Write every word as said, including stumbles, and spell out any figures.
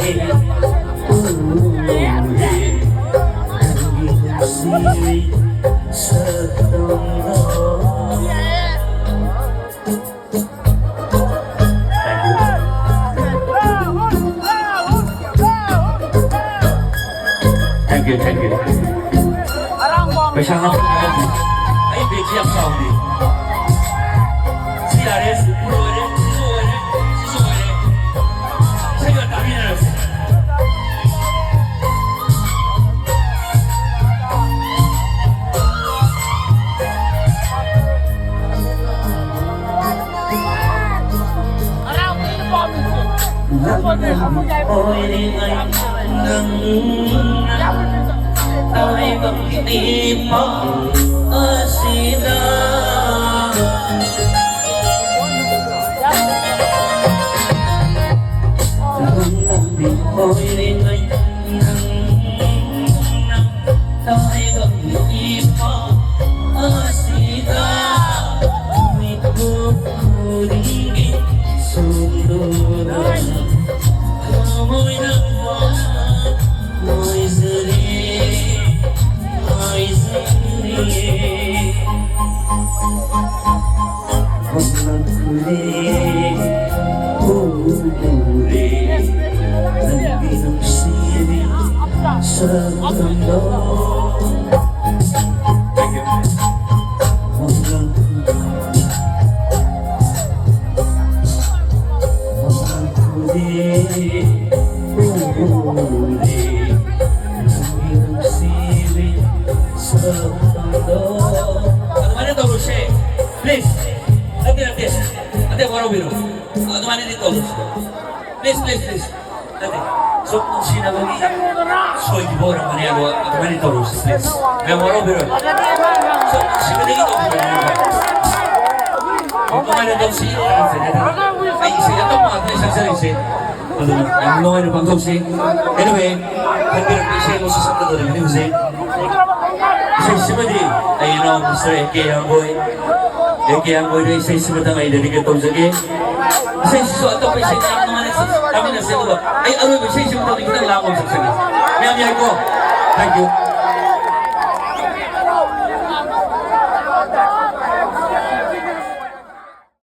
Thank you, thank you, thank you. ꯄꯩꯁꯥ ꯍꯥꯞꯄ ꯌꯥꯔꯗꯤ ꯑꯩ ꯕꯦꯒꯁꯤ ꯌꯥꯝ ꯆꯥꯎꯗꯦ꯫ ꯁꯤ ꯌꯥꯔꯦ, ꯁꯤ ꯂꯣꯏꯔꯦ, ꯁꯤꯁꯨ ꯑꯣꯏꯔꯦ, ꯁꯤꯁꯨ ꯑꯣꯏꯔꯦ꯫ ꯏꯁꯩꯒ ꯇꯥꯃꯤꯟꯅꯔꯁꯤ꯫ ꯑꯗꯨꯃꯥꯏꯅ ꯇꯧꯔꯁꯦ꯫ Please. ꯅꯠꯇꯦ, ꯅꯠꯇꯦ꯫ ꯅꯠꯇꯦ, ꯋꯥꯔꯧꯕꯤꯔꯣ꯫ ꯑꯗꯨꯃꯥꯏꯅꯗꯤ ꯇꯧꯔꯁꯦ꯫ Please, please, please. ꯅꯠꯇꯦ꯫ ꯁꯨꯝ ꯅꯨꯡꯁꯤꯅꯕꯒꯤ ꯁꯣꯏꯈꯤꯕ ꯑꯣꯏꯔꯝꯒꯅꯤ, ꯑꯗꯣ ꯑꯗꯨꯃꯥꯏꯅ ꯇꯧꯔꯁꯦ, please. ꯃꯌꯥꯝ ꯋꯥꯔꯧꯕꯤꯔꯣ꯫ ꯁꯨꯝ ꯅꯨꯡꯁꯤꯕꯗꯒꯤ ꯇꯧꯈꯤꯕꯅꯦꯕ꯫ ꯑꯗꯨꯃꯥꯏꯅ ꯇꯧꯁꯤ꯫ ꯑꯩ ꯏꯁꯩ ꯑꯇꯞꯄ ꯉꯥꯛꯇꯅꯦ ꯁꯛꯆꯔꯤꯁꯦ꯫ ꯑꯗꯨꯅ ꯌꯥꯝ ꯅꯨꯡꯉꯥꯏꯅ ꯄꯥꯡꯊꯣꯛꯁꯤ꯫ Anyway, ꯈꯟꯕꯤꯔꯛꯄ ꯏꯁꯩ ꯑꯃꯁꯨ ꯁꯛꯀꯗꯧꯔꯤꯕꯅꯤ ꯍꯧꯖꯤꯛ꯫ ꯏꯁꯩꯁꯤꯃꯗꯤ ꯑꯩ ꯏꯅꯥꯎ Mister A K ꯍꯤꯌꯥꯡꯕꯣꯏ, ꯑꯦ ꯀꯦ ꯑꯦꯝ ꯑꯣꯏꯔꯦ, ꯏꯁꯩꯁꯤꯃꯇꯪ ꯑꯩ ꯗꯦꯗꯤꯀꯦꯠ ꯇꯧꯖꯒꯦ꯫ ꯏꯁꯩꯁꯤꯁꯨ ꯑꯇꯣꯞꯄ ꯏꯁꯩ ꯃꯌꯥꯝ ꯅꯨꯡꯉꯥꯏꯅ ꯁꯛ-, ꯇꯥꯃꯤꯟꯅꯁꯦ, ꯑꯗꯨꯒ ꯑꯩ ꯑꯔꯣꯏꯕ ꯏꯁꯩꯁꯤꯃꯇꯪꯗꯤ ꯈꯤꯇꯪ ꯂꯥꯡꯕ ꯑꯃ ꯁꯛꯆꯒꯦ꯫ ꯃꯌꯥꯝ ꯌꯥꯏꯀꯣ? Thank you.